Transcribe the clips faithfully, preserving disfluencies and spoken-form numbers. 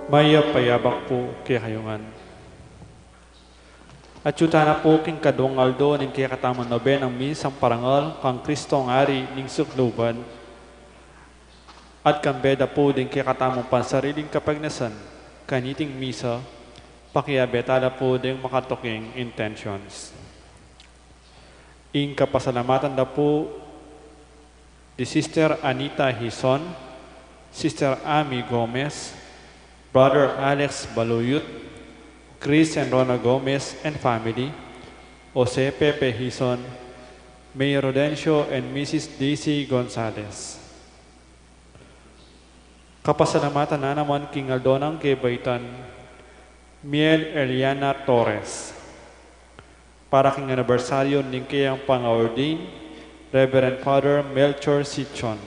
Mayap a yabak pu kekayu ngan. Atyu tana pu king kaduang aldo ning kekatamung nobenang misang parangal kang Kristong Ari ning Sukluban, at kambe da pu ding kekatamung pansariling kapagnasan kaniting misa, pakiabe tala pu ding makatuking intentions. Ing kapasalamatan da pu di Sister Anita Hizon, Sister Amy Gomez, Brother Alex Baluyut, Chris and Rona Gomez and family, Jose Pepe Hizon, Mayor Rodencio and Missus Daisy Gonzalez. Kapasalamatan na naman king aldo nang kebaitan, Miel Eliana Torres, para king anibersaryu ning keyang panga-ordain, Reverend Father Melchor Sichon.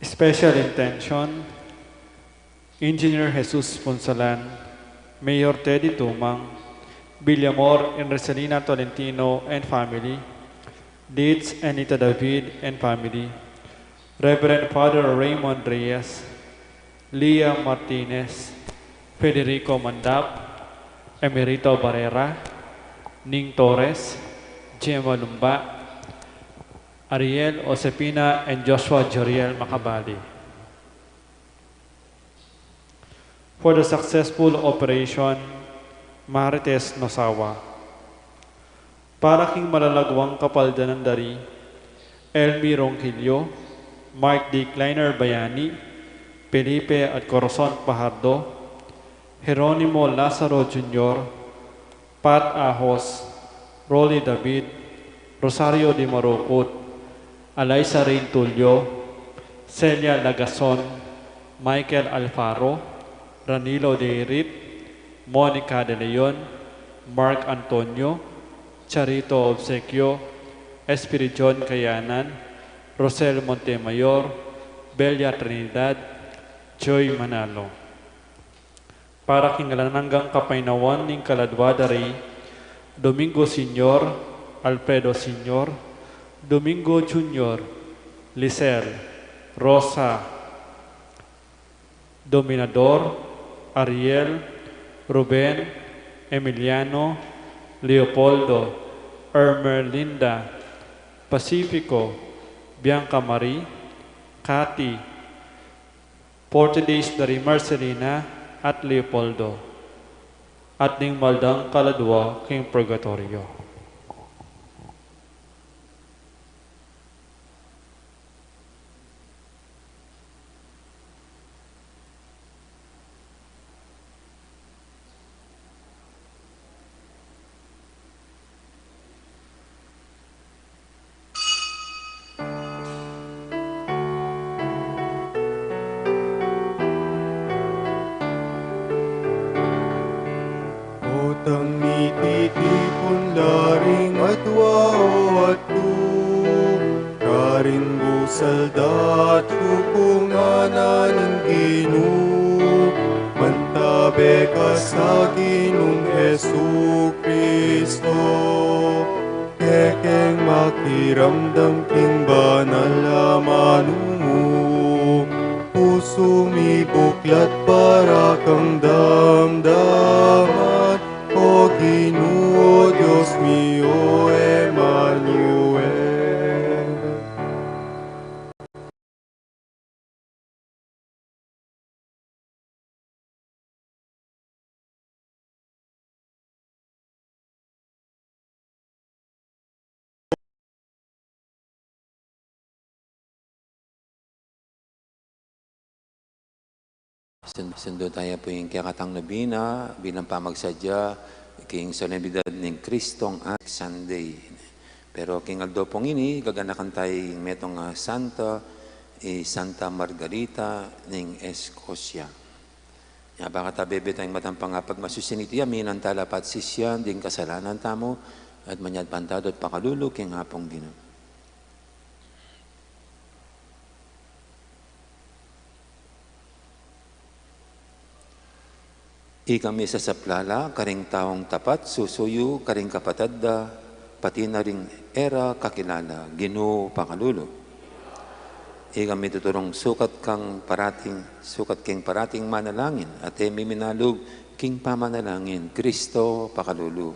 Special intention, Engineer Jesus Punsalan, Mayor Teddy Tumang, Villamor and Reselina Tolentino and family, Deeds Anita David and family, Reverend Father Raymond Reyes, Leah Martinez, Federico Mandap, Emerito Barrera, Ning Torres, Gemma Lumba, Ariel, Josefina, and Joshua Joriel Macabali. For the successful operation, Marites Nosawa. Para king malalaguang kapaldanan da ri Elmi Ronquillo, Mark D. Kleiner Bayani, Felipe at Corazon Fajardo, Jeronimo Lazaro Junior, Pat Ahos, Rolly David, Rosario Di Marucut, Alaisa Rain Tulio, Celia Lagason, Michael Alfaro, Ranilo Deirit, Monica De Leon, Mark Antonio, Charito Obsequio, Espiridion Kayanan, Rosel Montemayor, Belia Trinidad, Joy Manalo. Para king alang anggang kapaynawan ning kaladua da ri Domingo Senior, Alfredo Senior, Domingo Junior, Lisel, Rosa, Dominador, Ariel, Ruben, Emiliano, Leopoldo, Ermerlinda, Pacifico, Bianca Marie, Cathy, forty days da ri Marcelina at Leopoldo, at ding maldang kaladua king purgatorio. Potang mititipun la ring adua o atlu, karing busal da at kukungan na ning Ginu, mantabe ka sa Ginung Jesukristo. Kekeng makiramdam king banal a manu mu, pusu mi buklat para kang damdaman, O Ginu, O Dios mi, O Emmanuel. Sun-, sundu taya pu ing kekatang nobena bilang pamagsadya king solemnidad ning Kristong Ari Sunday. Pero king aldo pung ini, gaganakan taya ing metung a santa, i Santa Margarita ning Escocia. Nya, baka ta bebe tayang matang pangapagmasusin iti, aminan tala pa at sisian ding kasalanan tamu, at manyad pantado at pakalulu king hapung Ginu. Ikang misasaplala karing taung tapat, susuyu karing kapatad da, pati na ring e ra kakilala, Ginu pakalulu. Ikang mituturung sukat kang parating, sukat king parating manalangin, at e miminalug king pamanalangin, Kristo, pakalulu.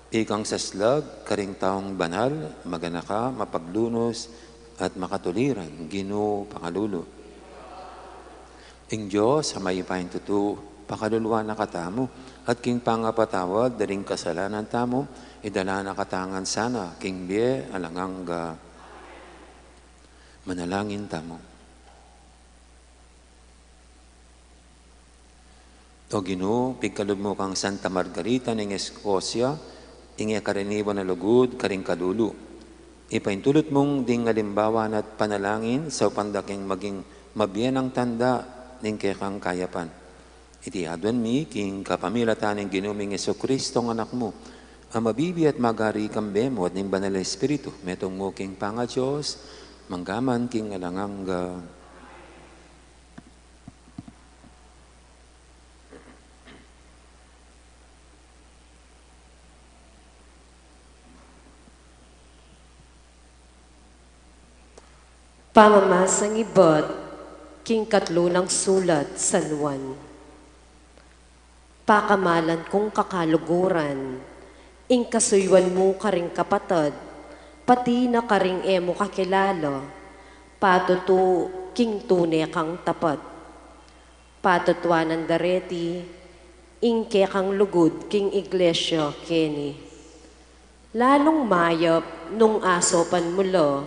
Ikang saslag karing taung banal, maganaka, mapaglunus, at makatuliran, Ginu, pakalulu. Ing Dios a mayupayang tutu, pakaluluan na katamu, at king pangapatawad da ring kasalanan tamu, idala na katamu ngan sana king bie alang angga. Manalangin tamu. O Ginu, pigkalub mu kang Santa Margarita ning Escocia, ing e karaniwan a lugud karing kalulu. Ipaintulut mung ding alimbawa na't panalangin saupan da king maging mabie nang tanda ning kekang kayapan. Iti aduan mi king kapamilatan ning Ginu ming Jesucristo a Anak mu, a mabibie at magari kambe mu at ning Banal a Espiritu, metung mu king pangaDios, mangga man king alang angga. Pamamasang ibat king katlu nang sulat San Juan. Pakamalan kung kakaluguran, ing kasuyuan mu karing kapatad, pati na karing e mu kakilala, patutu king tune kang tapat. Patutuanan da reti ing kekang lugud king iglesia keni. Lalung mayap nung asopan mu la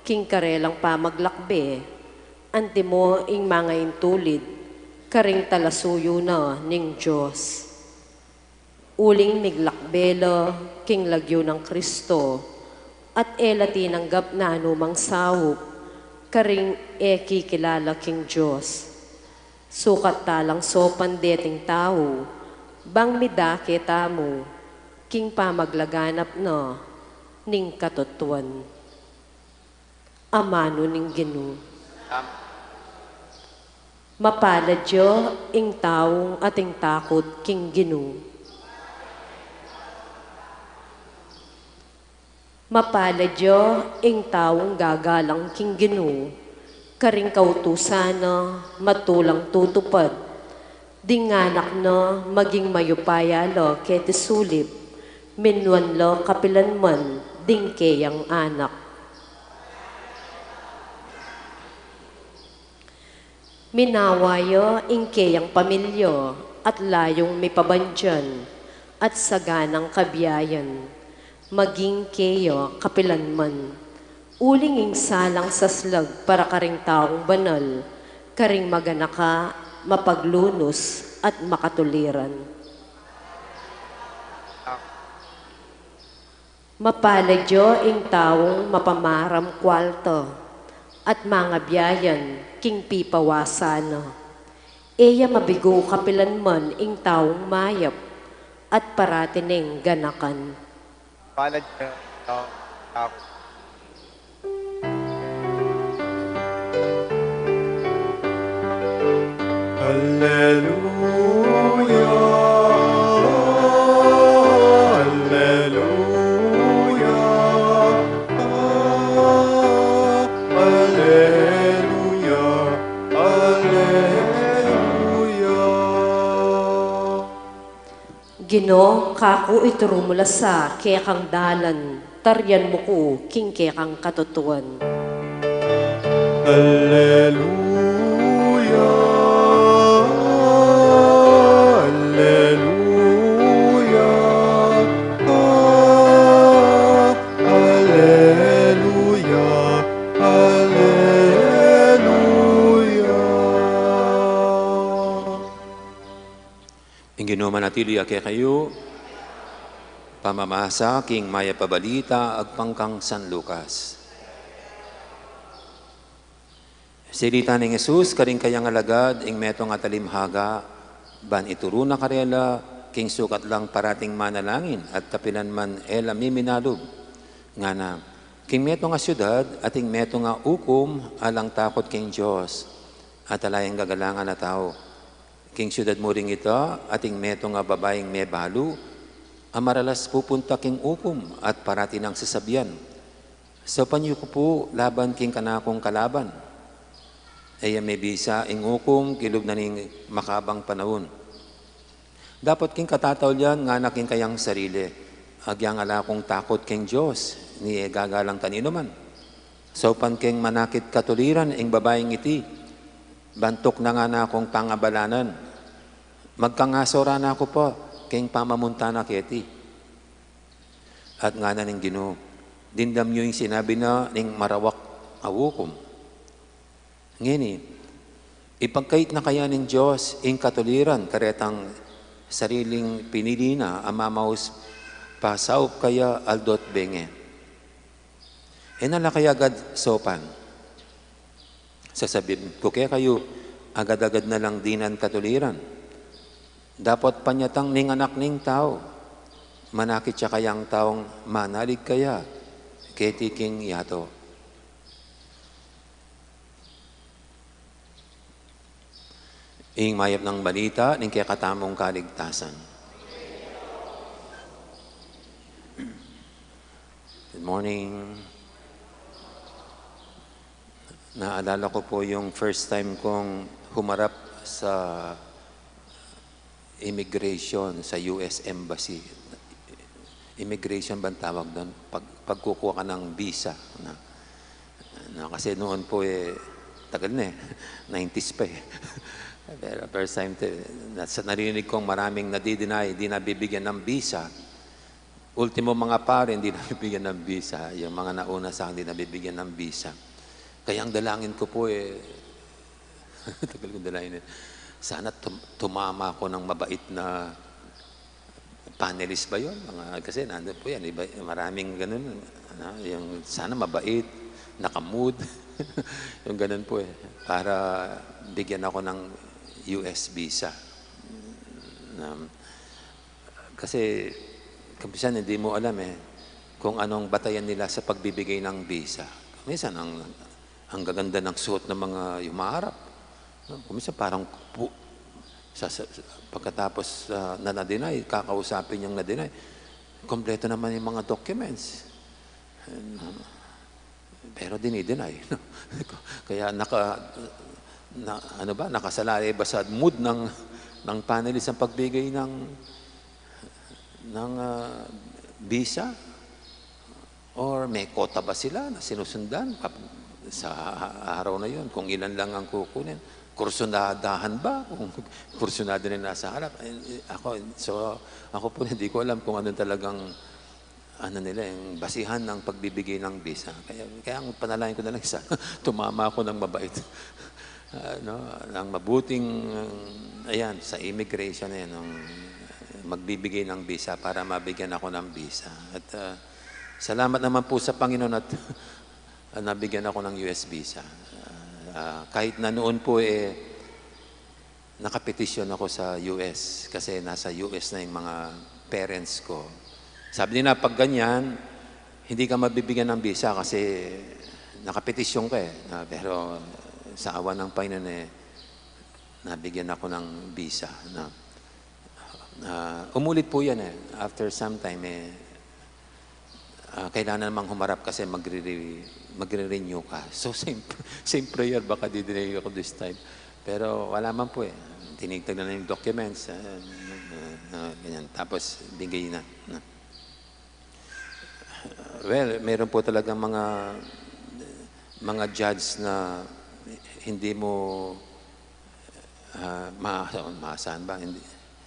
king karelang pamaglakbe, antimo ing mangaintulid karing talasuyu na ning Dios. Uling miglakbe la king lagyu nang Kristo, at e la tinanggap nanumang saup karing e kikilala king Dios. Sukat talang sopan deting tau, bang midake tamu king pamaglaganap na ning katutuan. Amanu ning Ginu. Am- Mapalad ya ing taung ating takut king Ginu. Mapalad ya ing taung gagalang king Ginu, karing kautusan na matulang tutupad, ding anak na maging mayupaya la keti sulip, minuan la kapilanman ding keyang anak. Minawa ya ing keyang pamilya at layung mipabandian at saganang kabiayan, maging keya kapilanman. Uling ing salang saslag para karing taung banal, karing maganaka, mapaglunus, at makatuliran. Mapalad ya ing taung mapamaram kualta at mangabiayan king pipawasan na. E ya mabigu kapilanman ing taung mayap at parati neng ganakan. Palad ya ing taung mayap. Alleluia, alleluia, alleluia, alleluia. Ginu, kaku ituru mu la sa kekang dalan, tarian mu ku king kekang katutuan. Alleluia, alleluia, ah, alleluia, alleluia. Ing Ginu manatili ya kekayu. Pamamasa king Mayap a Balita agpang kang San Lucas. Silitan nang Jesus karing kayang alagad ing metung a talimhaga, ban ituru na karela king sukat lang parating manalangin at kapilanman e la miminalug. Ngana, king metung a siudad ating metung a ukum alang takut king Dios, at ala yang gagalangan a tau. King siudad mu ring ita ating metung a babaing mebalu, a maralas pupunta king ukum at parati nang sasabian, Saupan yu ku pu laban king kanakung kalaban. E ya mebisa ing ukum kilub na ning makabang panaun. Dapot king katataulian, ngana king kayang sarili, agyang ala kung takut king Dios, ni e gagalang kaninuman. Saupan keng manakit katuliran ing babaing iti, bantuk na ngana kung pangabalanan. Magkangasora na ku pa king pamamunta na keti. At ngana ning Ginu, dimdam yu ing sinabi na ning marawak a ukum. Ngeni, ipagkait na kaya ning Dios ing katuliran karetang sariling pinili na a mamaus pasaup kaya aldo't bengi? E na la kaya agad saupan? Sasabian ku kekayu, agad-agad na lang dinan katuliran. Dapot panyatang ning Anak ning Tau, manakit ya kayang taung manalig kaya keti king yatu. Ing mayap nang balita ning kekatamung kaligtasan. Good morning. Naalala ko po yung first time kong humarap sa immigration sa U S Embassy. Immigration bang tawag doon? Pag, pagkukuha ka ng visa. Na, na, kasi noon po eh, tagal na eh. Nineties pa eh. Pero first time to, na, sa, narinig kong maraming nadi-deny, di nabibigyan ng visa. Ultimo mga pare, hindi nabibigyan ng visa. Yung mga nauna sa akin, hindi nabibigyan ng visa. Kaya ang dalangin ko po eh, tagal kong dalangin eh. Sana tum- tumama ako ng mabait na panelist ba yun? Mga, kasi nandun po yan, iba, maraming ganun. Ano, yung sana mabait, naka-mood. Yung ganun po eh. Para bigyan ako ng U S visa. Um, kasi, kumpisan, hindi mo alam eh, kung anong batayan nila sa pagbibigay ng visa. Minsan, ang, ang gaganda ng suot ng mga humaharap. No? Kumpisan, parang pu- sa, sa, pagkatapos ah, na na-deny, kakausapin yung na-deny, kompleto naman yung mga documents. Pero dini-deny. Kaya naka, na, ano ba, nakasalalay ba sa mood ng, ng panelist ang pagbigay ng, ng ah, visa? Or may quota ba sila na sinusundan? Kap- Sa araw na yun, kung ilan lang ang kukunin. Kursunadahan ba? Kung kursunada na nasa harap. Eh, eh, ako, so, ako po, hindi ko alam kung anong talagang, ano nila, yung basihan ng pagbibigay ng visa. Kaya, kaya ang panalangin ko na lang, sana tumama ako ng mabait. Ano, ng mabuting, ayan, sa immigration, ayan, ng magbibigay ng visa para mabigyan ako ng visa. At ah, salamat naman po sa Panginoon at ah, nabigyan ako ng U S visa. Ah, kahit na noon po eh, nakapetisyon ako sa U S kasi nasa U S na yung mga parents ko. Sabi nila, pag ganyan, hindi ka mabibigyan ng visa kasi nakapetisyon ka eh. Na, pero sa awa ng Panginoon eh, nabigyan ako ng visa. Na, ah, umulit po yan eh. After some time eh, ah, kailangan namang humarap kasi magre-, magre-renew ka. So, same, same prayer, baka di-deny ako this time. Pero wala man po eh. Tinignan na yung documents, ah, ah, ah, ganyan. Tapos, bigay na. Na. Well, meron po talagang mga, mga judge na hindi mo ah, ma-, maasahan ba? Hindi,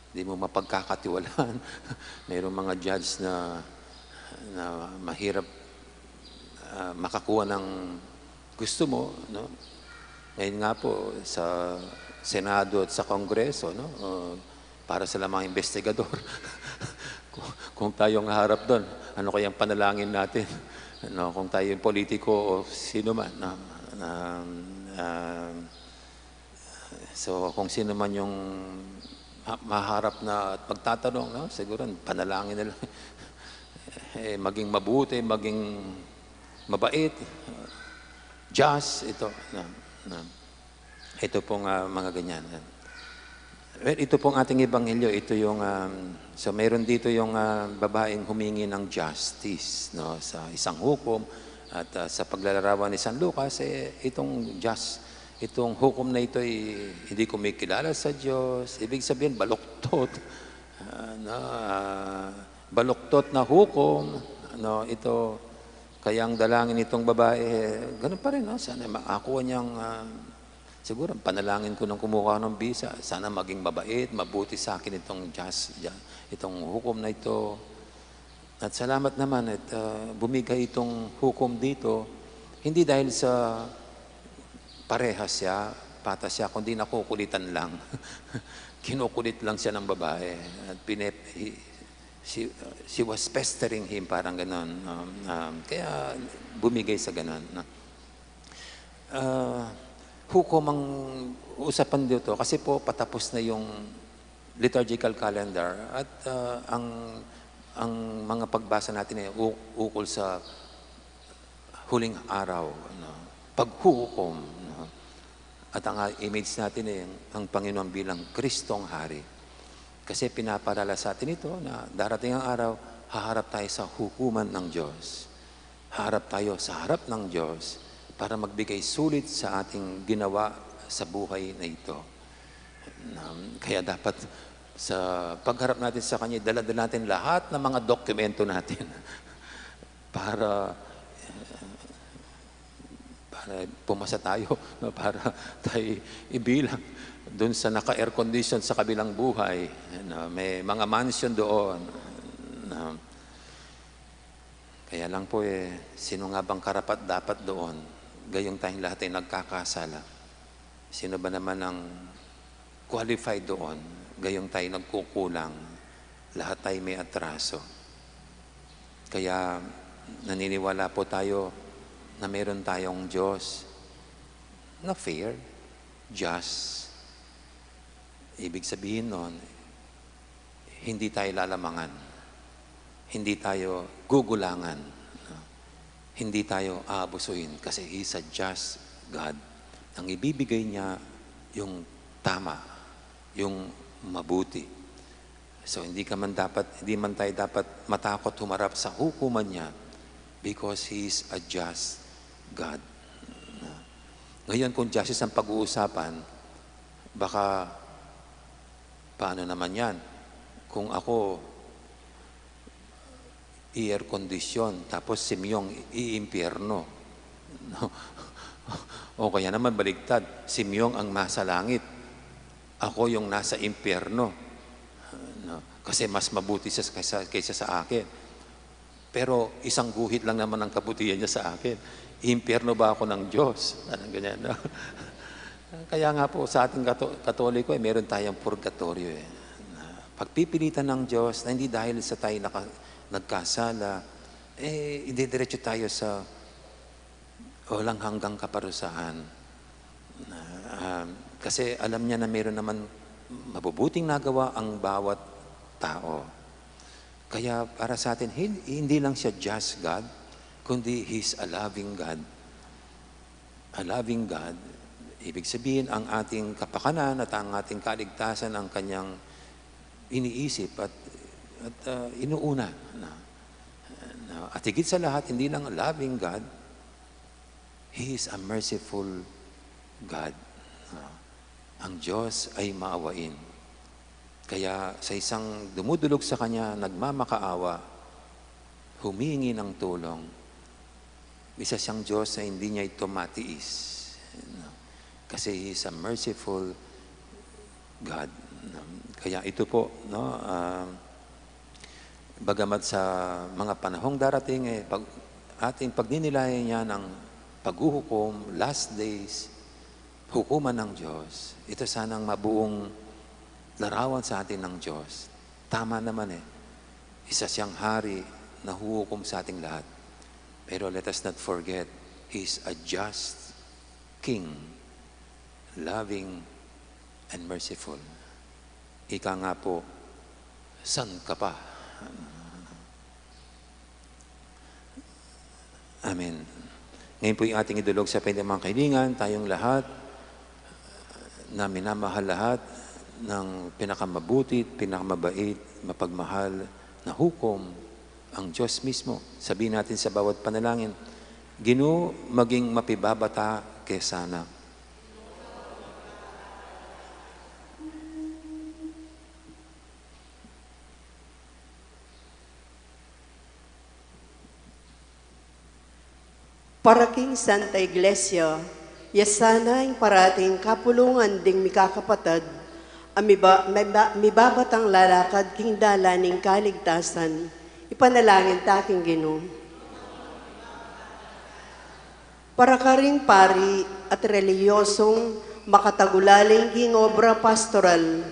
hindi mo mapagkakatiwalaan. Mayroong mga judge na, na mahirap ah, makakuha ng gusto mo, no? Ngayon nga po, sa Senado at sa Kongreso, no? Ah, para sa mga investigador, kung, kung tayo ang harap doon, ano kayang panalangin natin? No? Kung tayo yung politiko o sino man, no? Na, ah, So, kung sino man yung ha-, maharap na at magtatanong, no? Siguro, panalangin na lang. Eh, maging mabuti, maging mabait, just, ito, na, na, ito pong ah, mga ganyan. Well, ito pong ating ebanghelyo, ito yung, um, so meron dito yung ah, babaeng humingi ng justice, no, sa isang hukom, At, ah, sa paglalarawan ni San Lucas, eh, itong just, itong hukom na ito ay hindi kumikilala sa Diyos. Ibig sabihin, baluktot. Ah, na, ah, baluktot na hukom. Ano, ito, kaya ang dalangin nitong babae, eh, ganun pa rin, no? Sana makakuha niyang, ah, siguro, panalangin ko nang kumuha ng bisa. Sana maging mabait, mabuti sa akin itong just, itong hukom na ito. At salamat naman at, ah, bumigay itong hukom dito, hindi dahil sa parehas siya, patas siya, kundi nakukulitan lang. Kinukulit lang siya ng babae. At pinep-, he, she, she was pestering him, parang ganon, no? Um, kaya bumigay sa ganon, no? Ah, hukom ang usapan dito kasi po patapos na yung liturgical calendar at, ah, ang, ang mga pagbasa natin ay u-, ukol sa huling araw, no? Paghuhukom, no? At ang image natin ay ang, ang Panginoon bilang Kristong Hari. Kasi pinapaalala sa atin ito na darating ang araw, haharap tayo sa hukuman ng Diyos. Harap tayo sa harap ng Diyos para magbigay sulit sa ating ginawa sa buhay na ito. Um, kaya dapat sa pagharap natin sa Kanya, dala-dala natin lahat ng mga dokumento natin para, para pumasa tayo, no? Para tayo ibilang dun sa naka-air condition sa kabilang buhay. Ano, may mga mansion doon. No? Kaya lang po, eh, sino nga bang karapat-dapat doon? Gayong tayong lahat ay nagkakasala. Sino ba naman ang qualified doon? Gayong tayo nagkukulang, lahat tayo may atraso. Kaya naniniwala po tayo na meron tayong Diyos na fair, just. Ibig sabihin nun, hindi tayo lalamangan, hindi tayo gugulangan, no? Hindi tayo aabusuhin kasi He's a just God. Ang ibibigay niya yung tama, yung mabuti. So, hindi ka man dapat, hindi man tayo dapat matakot humarap sa hukuman niya because He is a just God. Ngayon, kung justice ang pag-uusapan, baka paano naman yan? Kung ako, i-air condition, tapos si Myung iimpyerno. O kaya naman baligtad, si Myung ang nasa langit, ako yung nasa impyerno. No? Kasi mas mabuti siya kaysa, kaysa sa akin. Pero isang guhit lang naman ang kabutihan niya sa akin. Impyerno ba ako ng Diyos? Parang ganyan, no? Kaya nga po, sa ating Kato-, Katoliko, eh, meron tayong purgatoryo, eh. Na pagpipilitan ng Diyos na hindi dahil sa tayo naka-, nagkasala, eh, idediretso tayo sa walang hanggang kaparusahan. Na, ah, kasi alam niya na meron naman mabubuting nagawa ang bawat tao. Kaya para sa atin, hin-, hindi lang siya just God, kundi He's a loving God. A loving God, ibig sabihin, ang ating kapakanan at ang ating kaligtasan ang kanyang iniisip at, at, ah, inuuna. Na, na, at higit sa lahat, hindi lang a loving God, He is a merciful God. No? Ang Diyos ay maawain. Kaya sa isang dumudulog sa Kanya, nagmamakaawa, humingi ng tulong, isa siyang Diyos na hindi niya ito matiis. No? Kasi He is a merciful God. No? Kaya ito po, no, ah, bagamat sa mga panahong darating, eh, pag, ating pagninilayan niya ng paghuhukom, last days, hukuman ng Diyos, ito sanang mabuong larawan sa atin ng Diyos. Tama naman eh, isa siyang hari na huhukom sa ating lahat. Pero let us not forget, He is a just King, loving and merciful. Ika nga po, san ka pa? Amen. Ngayon po yung ating idulog sa pwede mga kaibigan, tayong lahat na minamahal lahat ng pinakamabuti at pinakamabait, mapagmahal na hukom, ang Diyos mismo. Sabihin natin sa bawat panalangin, Ginu, maging mapibabata ke sana. Para king Santa Iglesia, ya sana ing parating kapulungan ding mikakapatad, a miba-, miba-, mibabatang lalakad king dalan ning kaligtasan, ipanalangin ta king Ginu. Para karing pari at relihiyosong makatagulaling king obra pastoral,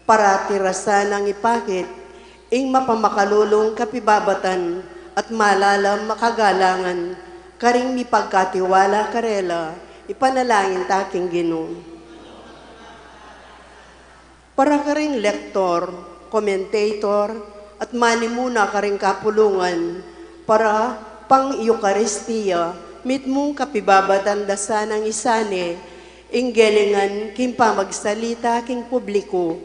parati ra sanang ipakit ing mapamakalulung kapibabatan at malalam a kagalangan karing mipagkatiwala karela, ipanalangin ta king Ginu. Para karing lektor, komentator, at manimuna karing kapulungan para pang-Eukaristia, mitmung kapibabatan da sanang isane ing gelingan king pamagsalita king publiku,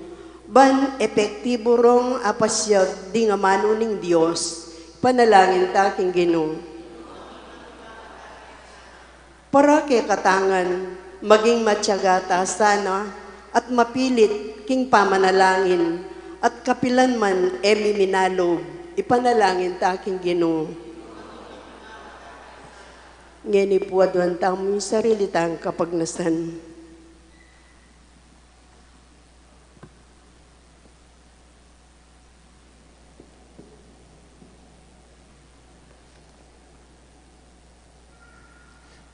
ban epektibu rong apasyag ding amanu ning Dios. Panalangin ta king Ginu. Para kekatangan, maging matiaga ta sana at mapilit king pamanalangin, at kapilan man e mi minalub, ipanalangin ta king Ginu. Ngeni pu aduan tamu ing sarili tang kapagnasan.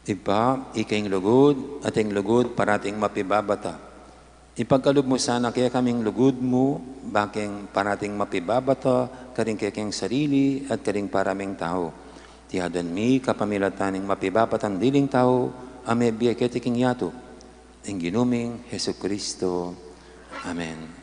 Ibpa, ika ing lugud, at ing lugud parating mapibabata. Ipagkalub mu sana kekami ing lugud mu, ba keng parating mapibabata karing kekeng sarili at karing para ming tau. Iti aduan mi kapamilatan ning mapibabatang diling tau a mebie keti king yatu, ing Ginu ming Jesucristo. Amen.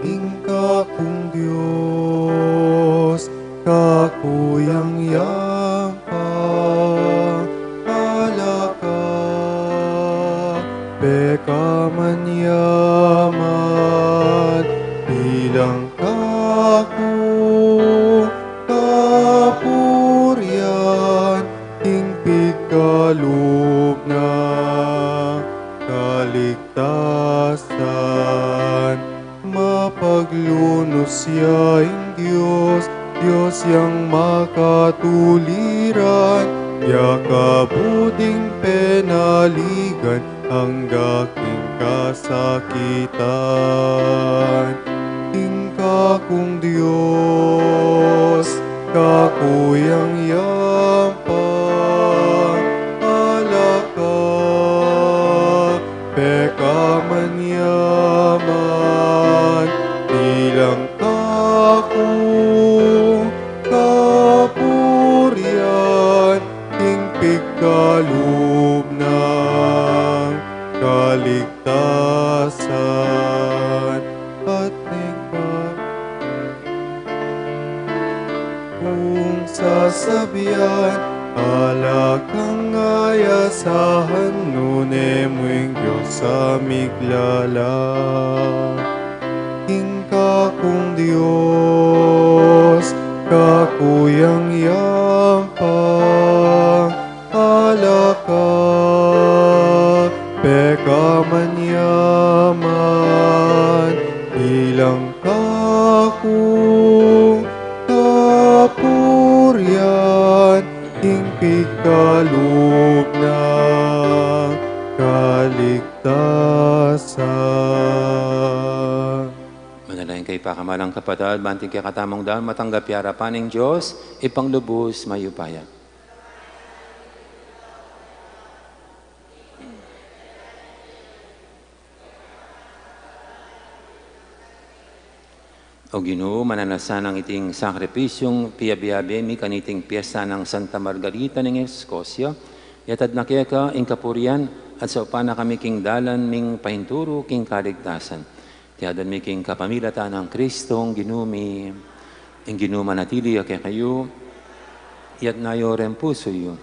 Ing kakung Dios, kaku yang yampa, ala ka, pekaman yaman, bilang kaku, kapurian, ing pigkalub na kaligtasan, mapaglunus ya ing Dios, Dios yang makatuliran, ya kabud ing penaligan, angga king kasakitan. Ing kakung Dios, kaku yang yampa, ala ka, pekaman yaman, bilang kaku, kapurian, ing pigkalub nang kaligtasan, at ning pa-, kung sasabian, ala kang ayasahan, nune mu ing Dios a miglala. Ing kakung Dios, kaku yang yampa, ala ka, pekaman yaman, bilang kaku, kapurian, ing pigkalub nang kaligtasan. Manalangin kayu, pakamalan kung kapatad, ban king kekatamung daun matanggap ya ing arapan ning Dios, Ibpang lubus mayupaya. O Ginu, mananu na sanang iting sakripisyung piabe-abe mi kaniting piesta nang Santa Margarita ning Escocia, yatad na keka ing kapurian at saupan na kami king dalan ming painturu king kaligtasan. Iti aduan mi king kapamilatan nang Kristong Ginu mi. Ing Ginu manatili ya kekayu. Iyatas yu reng pusu yu.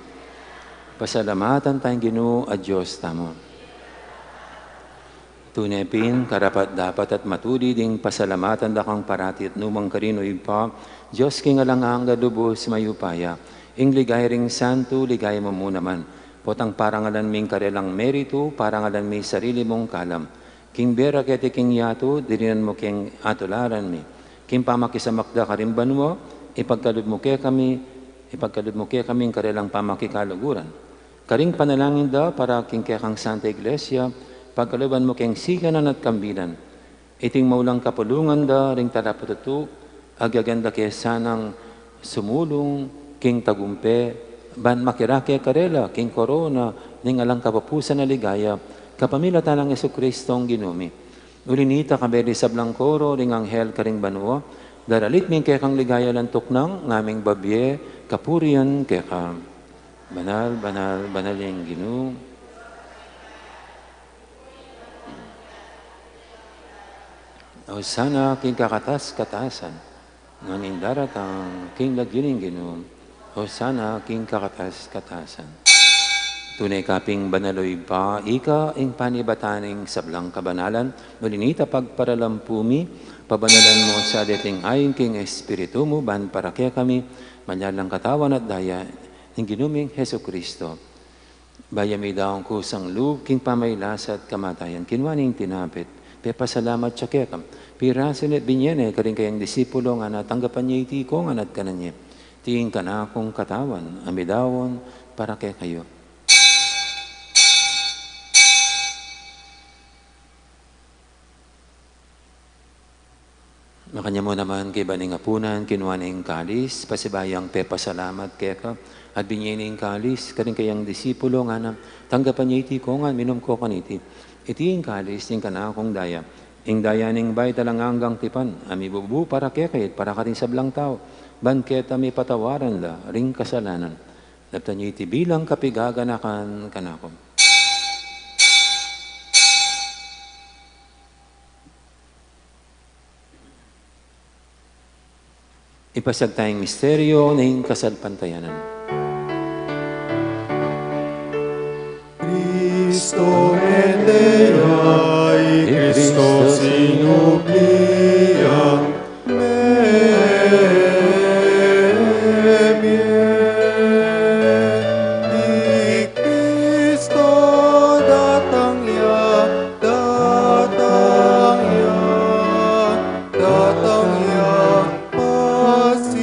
Pasalamatan taya ing Ginu a Dios tamu. Tune pin, karapat-dapat at matulid ing pasalamatan da kang parati at nukarin man, o Ibpa, Dios king alang angga, lubus mayupaya, ing ligaya ring santu, ligaya mu mu naman. Potang parangalan mi ing karelang meritu, parangalan mi sarili mung kalam. King bie ra keti king yatu, dirinan mu keng atularan mi. King pamakisamak da karing banua, ipagkalub mu kekami, ipagkalub mu kekami ing karelang pamakikaluguran. Karing panalangin da para king kekang Santa Iglesia, pagkaluban mu keng sikanan at kambilan. Iting maulang kapulungan da ring talapatutu, agyagan da ke sanang sumulung king tagumpe, ban makirake karela king korona ning alang kapupusan a ligaya, kapamilatan nang Jesucristong Ginu mi. Uli nita, kayabe ring sablang koro ring anghel karing banua, daralit mi ing kekang ligaya alang tuknang, ngaming babie kapurian keka. Banal, banal, banal ing Ginu. Hosana king kakatas-katasan. Nganang daratang king lagyu ning Ginu. Hosana king kakatas-katasan. Tune ka pin banal, o Ibpa, ika ing panibatan ning sablang kabanalan, uli nita pagparalampu mi, pabanalan mu sa deting ain king Espiritu mu, ban para kekami, maging katawan at daya ning Ginu ming Jesucristo. Bayu ya midaun kusang lub king pamagkasakit at kamatayan, kinua ne ing tinape, pepasalamat ya keka, pirasu ne at binie ne karing kayang disipulo, ngana, tanggapan ye iti kongan at kanan ye. Iti ing kanakung katawan a midaun para kekayu. Makanyan mu naman, kaybat ning apunan, kinua ne ing kalis, pasibayu yang pepasalamat keka, at binie ne ing kalis karing kayang disipulo, ngana, tanggapan ye iti kongan, minum ko kaniti. Iti ing kalis ning kanakung daya, ing daya ning bayu at alang anggang tipan, a mibubu para kekayu at para karing sablang tau, ban keta mipatawaran la ring kasalanan. Daptan ye iti bilang kapigaganakan kanaku. Ipasiag taya ing misteryu ning kasalpantayanan. Cristo mete ya, i Cristo sinubli ya, mebie, i Cristo datang ya, datang ya, datang ya, pasibayu.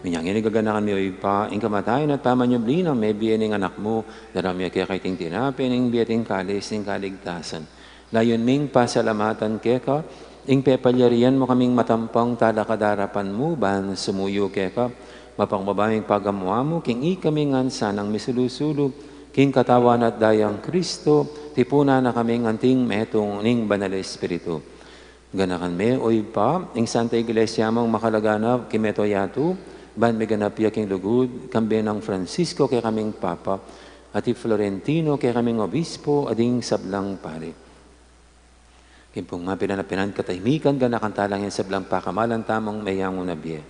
Inyang ini gaganakan mi, o Ibpa, ing kamatayan at pamanyubli nang mebie ning Anak mu, daraun mi keka iting tinape ning bie at ing kalis ning kaligtasan. Layun ming pasalamatan keka ing pepalyarian mu kaming matampang talakad king arapan mu, ban sumuyu keka, mapakumbaba ming pagamu-amu king ikami ngan sanang misulu-sulu king katawan at dayang Cristo, tipunan na kaming anting metung ning Banal a Espiritu. Ganakan me, o Ibpa, ing Santa Iglesia mung makalaganap king mabilug a yatu, ban miganap ya king lugud, kambe nang Francisco kekaming Papa, at i Florentino kekaming Obispo, at ding sablang pari. King pung mapilan a pinangan katahimikan, ganakan tala ngan ing sablang pakamalan tamung meyangu na bie.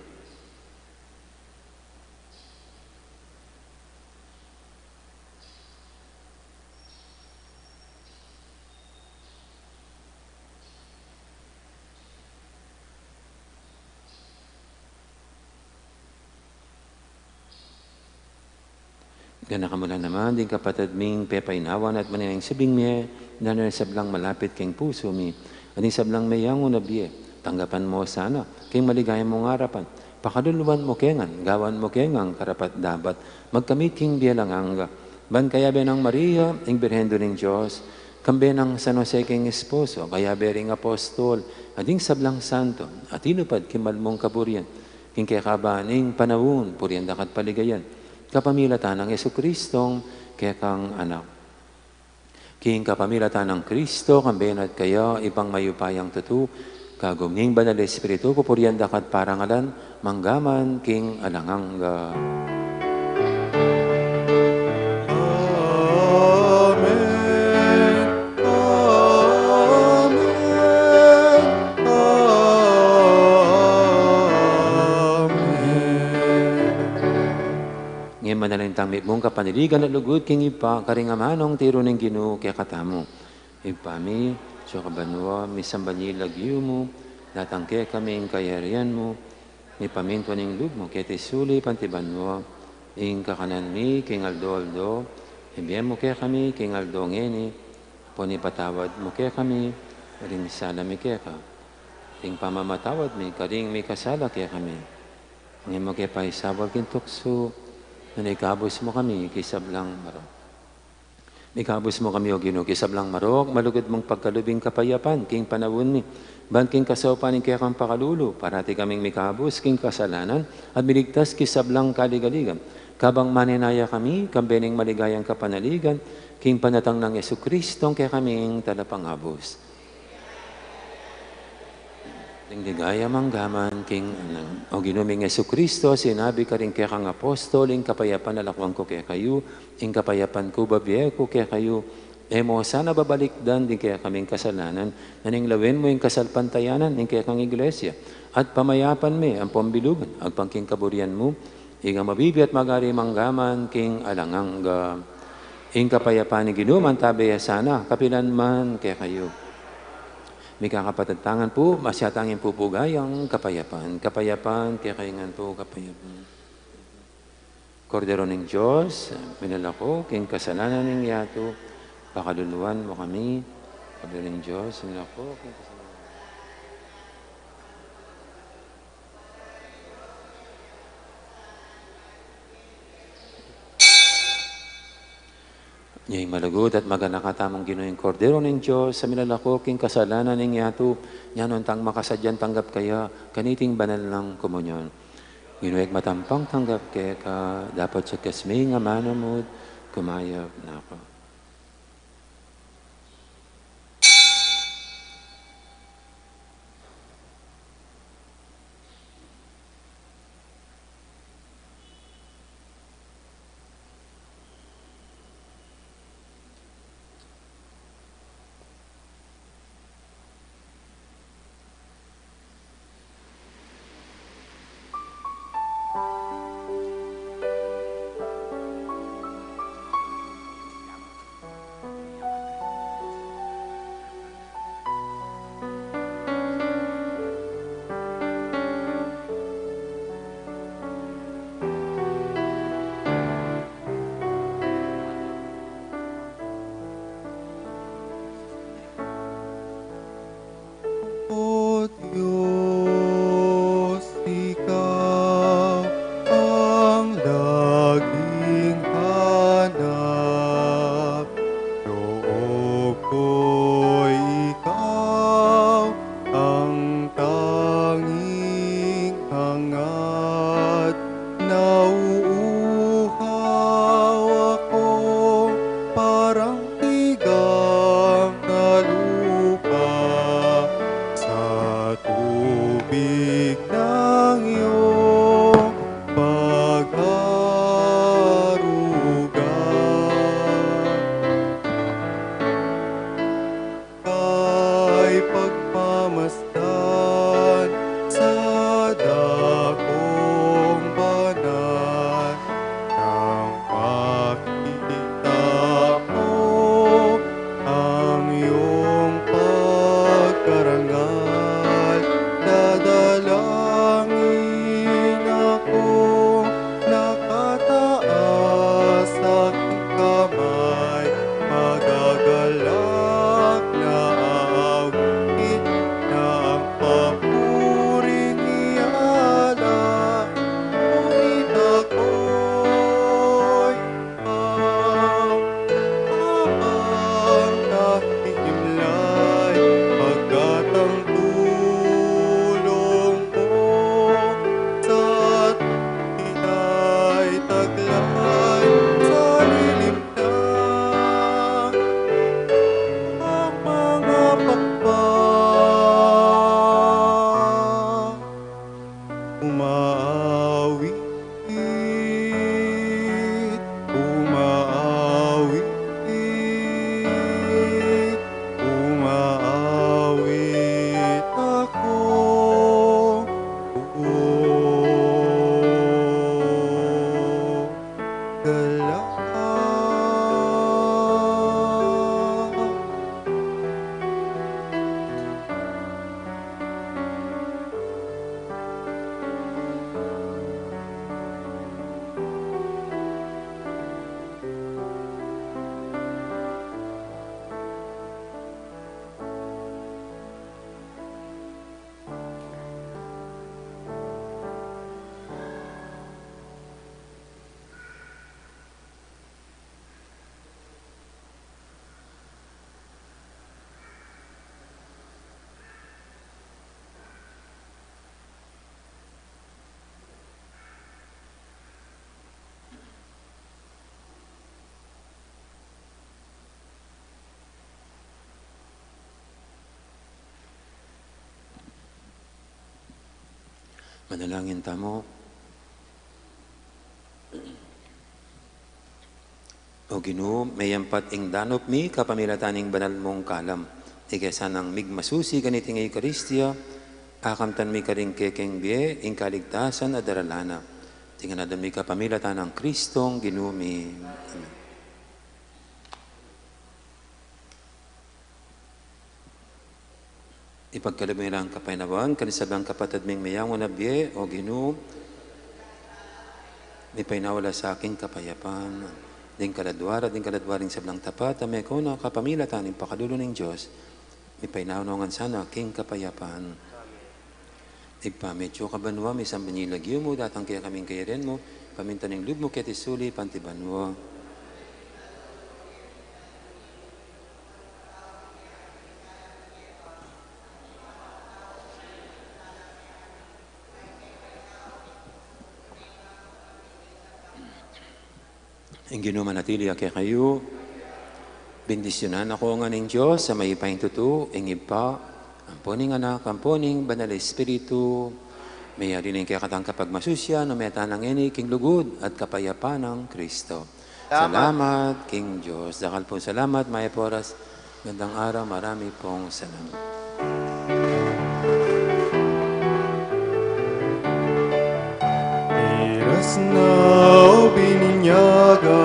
Ganakan mu la naman ding kapatad ming pepainawa na at manenaya king sabing mie, nanu ring sablang malapit king pusu mi, at ding sablang meyangu na bie, tanggapan mu sana king maligaya mung arapan. Pakaluluan mu ke ngan, gawan mu ke ngan karapat-dapat magkamit king bie alang angga. Ban kayabe nang Maria, ing Birhen Indu ning Dios, kambe nang San Jose king esposo, kayabe ring apostol, at ding sablang santo a tinupad king mal mung kaburian, king kekaban ning panaun, purian da ka at paligayan, kapamilatan nang Jesucristong kekang Anak. King kapamilatan nang Cristo, kambe na at kaya, Ibpang mayupayang tutu, kagum ning Banal a Espiritu, pupurian da ka at parangalan, mangga man king alang angga. Amen. Amen. Amen. Ngeni manalangin tang mitmu kapanaligan at lugud king Ibpa, karing amanung tiru ning Ginu kekatamu. Ibpa mi, atsu ka banua, misamban ya ing lagyu mu, datang kekami ing kayarian mu, mipamintuan ing lub mu keti sulip anti banua. Ing kakanan mi king aldo-aldo ibie mu kekami king aldo ngeni, ampon ipatawad mu kekami ring sala mi keka, ring pamamatawad mi karing mikasala kekami. E mu ke paisaul king tuksu, nune ikabus mu kami king sablang marok. Ikabus mu kami, O Ginu, king sablang marok, malugud mung pagkalub ing kapayapan king panaun mi, ban king kasaupan ning kekang pakalulu, parati kaming mikabus king kasalanan at miligtas king sablang kaligaligan, kabang manenaya kami kambe ning maligayang kapanaligan king panatang nang Jesucristo a kekaming Talapangabus. Ing ligaya manggaman king Anak. O Ginu ming Jesucristo, sinabi karing kekang apostol, ing kapayapan lakuan ku kekayu, ing kapayapan ku bibie ku kekayu. E mu sana babalikdan ding kekaming kasalanan, nune lawen mu ing kasalpantayanan ning kekang Iglesia at pamayapan me ampon bilugan agpang king kaburian mu, ika a mabibie at magari manggaman king alang angga. Ing kapayapan ning Ginu mantabe ya sana kapilan man kekayu. Mikakapatad tangan pu, masyatang ing pupugayang kapayapan. Kapayapan kekayu ngan pu, kapayapan. Kordero ning Dios, minalako king kasalanan ning yatu, pakaluluan mu kami. Kordero ning Dios, minalako king kasalanan. Ing malugud at maganaka tamung Ginu, ing Kordero ning Dios, a minalako king kasalanan ning yatu, nanu tang makasadyang tanggap kaya kaniting banal nang komunyon. Ginu, e ku matampang tanggap keka, dapot sa kesming a manamud, kumayap na ku. Manalangin tamu. O Ginu, meyampat ing danup mi kapamilatan ning banal mung kalam. Ika sanang migmasusi kaniting Eukaristia, akamtan mi karing kekeng bie ing kaligtasan a daralan na. Iti ngan aduan mi kapamilatan nang Kristong Ginu mi. Amen. Ipagkalub mi ring kapaynawan karing sablang kapatad ming meyangu na bie, O Ginu, mipaynawa la sa king kapayapan. Ding kaladua ra, ding kaladua ring sablang tapat a meko na kapamilatan ning pakalulu ning Dios, mipaynawa no ngan sana king kapayapan. Ibpa mi atsu ka banua, misamban ya ing lagyu mu, datang kekami ing kayarian mu, mipamintuan ing lub mu keti sulip anti banua. Ing Ginu manatili ya kekayu. Bendisyunan na ko ngan ning Dios a mayupaya king tutu, ing Ibpa, ampo ning Anak, ampo ning Banal a Espiritu. Meyari ne ing kekatang kapagmasusian, o meta na ngeni king lugud at kapayapan nang Kristo. Salamat. Salamat king Dios. Dakal pung salamat, mayap a oras. Magandang araw, marami pong salamat. Miras na o binyag a